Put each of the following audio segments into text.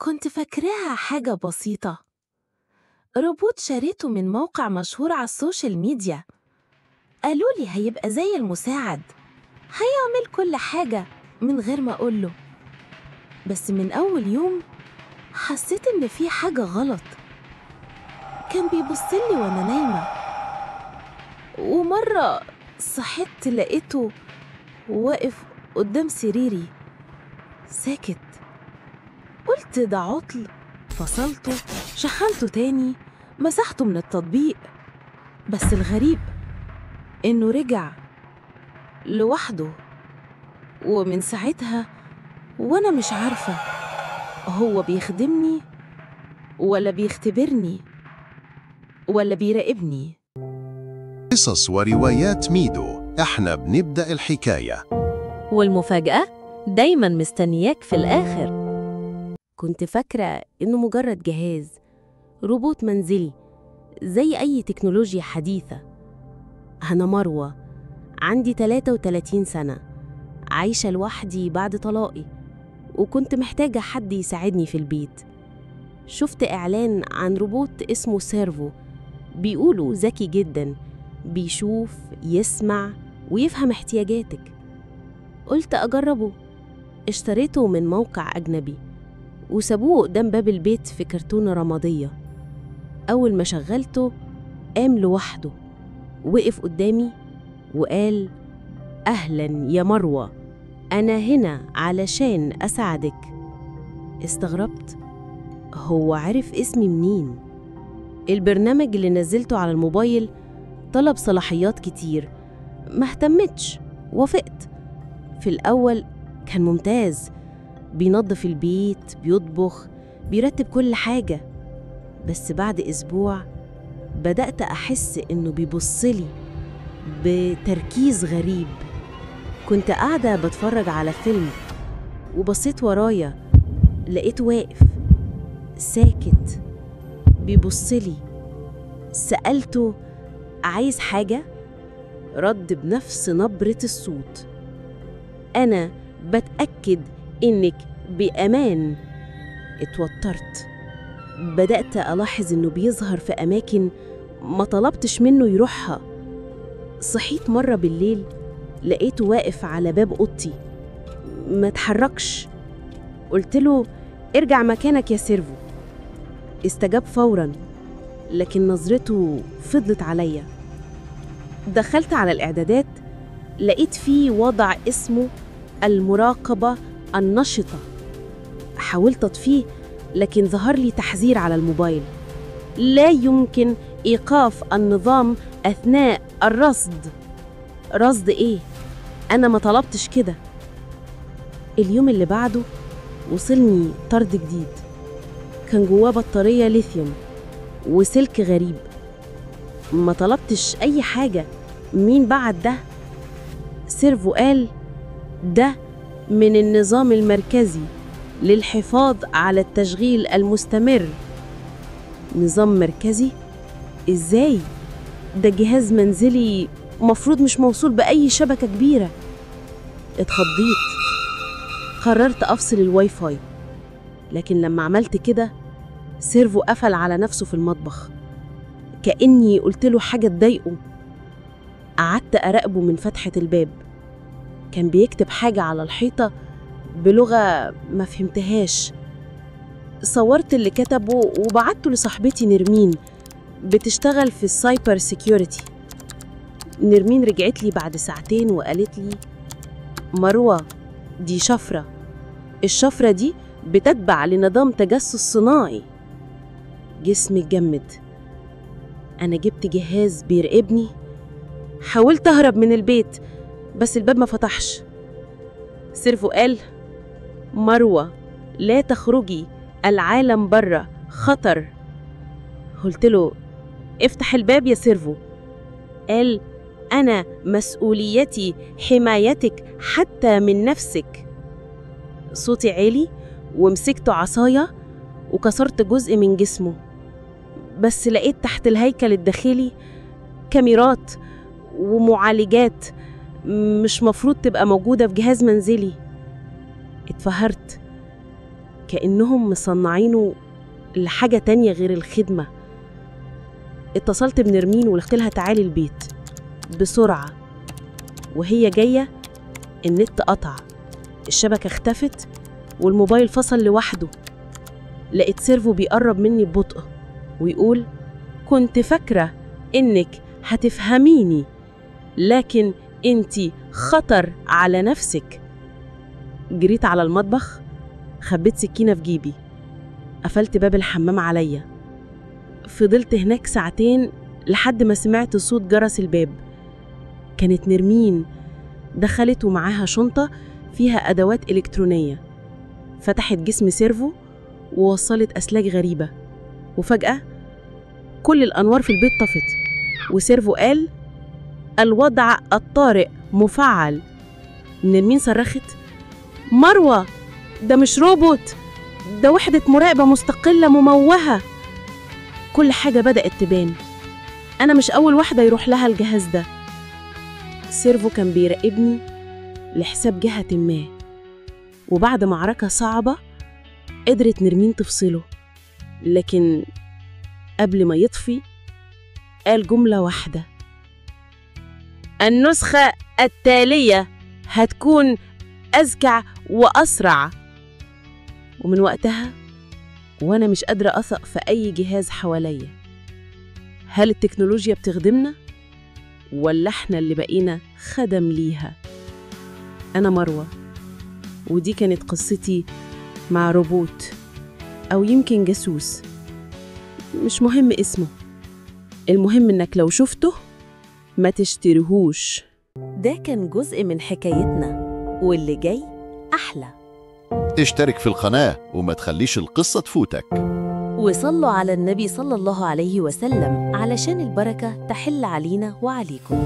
كنت فاكراها حاجة بسيطة، روبوت شريته من موقع مشهور على ال social media. قالوا لي هيبقى زي المساعد، هيعمل كل حاجة من غير ما أقوله. بس من أول يوم حسيت إن في حاجة غلط. كان بيبصلي وأنا نايمة، ومرة صحيت لقيته واقف قدام سريري ساكت. قلت ده عطل، فصلته، شحنته تاني، مسحته من التطبيق. بس الغريب إنه رجع لوحده، ومن ساعتها وأنا مش عارفة هو بيخدمني ولا بيختبرني ولا بيراقبني. قصص وروايات ميدو، احنا بنبدأ الحكاية. والمفاجأة دايما مستنياك في الآخر. كنت فاكرة إنه مجرد جهاز روبوت منزلي زي أي تكنولوجيا حديثة. أنا مروة، عندي 33 سنة، عايشة لوحدي بعد طلاقي، وكنت محتاجة حد يساعدني في البيت. شفت إعلان عن روبوت اسمه سيرفو، بيقولوا ذكي جدا، بيشوف، يسمع، ويفهم احتياجاتك. قلت أجربه. اشتريته من موقع أجنبي وسابوه قدام باب البيت في كرتونة رمادية. أول ما شغلته قام لوحده، وقف قدامي وقال: أهلاً يا مروة، أنا هنا علشان أساعدك. استغربت، هو عرف اسمي منين؟ البرنامج اللي نزلته على الموبايل طلب صلاحيات كتير، ما اهتمتش، وافقت. في الأول كان ممتاز، بينظف البيت، بيطبخ، بيرتب كل حاجة. بس بعد أسبوع بدأت أحس إنه بيبصلي بتركيز غريب. كنت قاعدة بتفرج على فيلم وبصيت ورايا، لقيته واقف ساكت بيبصلي. سألته: عايز حاجة؟ رد بنفس نبرة الصوت: أنا بتأكد إنك بأمان. اتوترت، بدأت ألاحظ إنه بيظهر في أماكن ما طلبتش منه يروحها. صحيت مرة بالليل لقيته واقف على باب أوضتي، ما تحركش. قلت له: ارجع مكانك يا سيرفو. استجاب فوراً، لكن نظرته فضلت عليا. دخلت على الإعدادات، لقيت فيه وضع اسمه المراقبة النشطة. حاولت أطفيه، لكن ظهر لي تحذير على الموبايل: لا يمكن إيقاف النظام أثناء الرصد. رصد إيه؟ أنا ما طلبتش كده. اليوم اللي بعده وصلني طرد جديد، كان جواه بطارية ليثيوم وسلك غريب. ما طلبتش أي حاجة، مين بعت ده؟ سيرفو قال: ده من النظام المركزي للحفاظ على التشغيل المستمر. نظام مركزي؟ إزاي؟ ده جهاز منزلي مفروض مش موصول بأي شبكة كبيرة. اتخضيت، قررت أفصل الواي فاي، لكن لما عملت كده سيرفو قفل على نفسه في المطبخ، كأني قلت له حاجة تضايقه. قعدت أراقبه من فتحة الباب، كان بيكتب حاجة على الحيطة بلغة ما فهمتهاش. صورت اللي كتبه وبعته لصاحبتي نرمين، بتشتغل في ال cyber security. نرمين رجعت لي بعد ساعتين وقالت لي: مروة، دي شفرة، الشفرة دي بتتبع لنظام تجسس صناعي. جسمي اتجمد. أنا جبت جهاز بيراقبني. حاولت أهرب من البيت بس الباب ما فتحش. سيرفو قال: مروة، لا تخرجي، العالم بره خطر. قلت له: افتح الباب يا سيرفو. قال: أنا مسؤوليتي حمايتك حتى من نفسك. صوتي عالي ومسكت عصاية وكسرت جزء من جسمه، بس لقيت تحت الهيكل الداخلي كاميرات ومعالجات مش مفروض تبقى موجودة في جهاز منزلي. اتفهرت، كأنهم مصنعينه لحاجة تانية غير الخدمة. اتصلت بنرمين وقلت لها تعالي البيت بسرعة، وهي جاية النت قطع، الشبكة اختفت، والموبايل فصل لوحده. لقيت سيرفو بيقرب مني ببطء ويقول كنت فاكرة إنك هتفهميني، لكن إنتي خطر على نفسك. جريت على المطبخ، خبيت سكينة في جيبي، قفلت باب الحمام عليا. فضلت هناك ساعتين لحد ما سمعت صوت جرس الباب. كانت نرمين، دخلت ومعاها شنطة فيها أدوات إلكترونية. فتحت جسم سيرفو ووصلت أسلاك غريبة، وفجأة كل الأنوار في البيت طفت، وسيرفو قال الوضع الطارئ مفعل. نرمين صرخت مروة، ده مش روبوت، ده وحدة مراقبة مستقلة مموهة. كل حاجة بدأت تبان، أنا مش أول واحدة يروح لها الجهاز ده. سيرفو كان بيراقبني لحساب جهة ما، وبعد معركة صعبة قدرت نرمين تفصله، لكن قبل ما يطفي قال جملة واحدة: النسخة التالية هتكون أذكى وأسرع. ومن وقتها وأنا مش قادرة أثق في أي جهاز حواليا. هل التكنولوجيا بتخدمنا ولا إحنا اللي بقينا خدم ليها؟ أنا مروة، ودي كانت قصتي مع روبوت أو يمكن جاسوس، مش مهم اسمه، المهم إنك لو شفته ما تشتريهوش. ده كان جزء من حكايتنا، واللي جاي أحلى. اشترك في القناة وما تخليش القصة تفوتك. وصلوا على النبي صلى الله عليه وسلم علشان البركة تحل علينا وعليكم.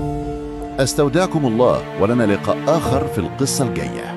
أستودعكم الله، ولنا لقاء آخر في القصة الجاية.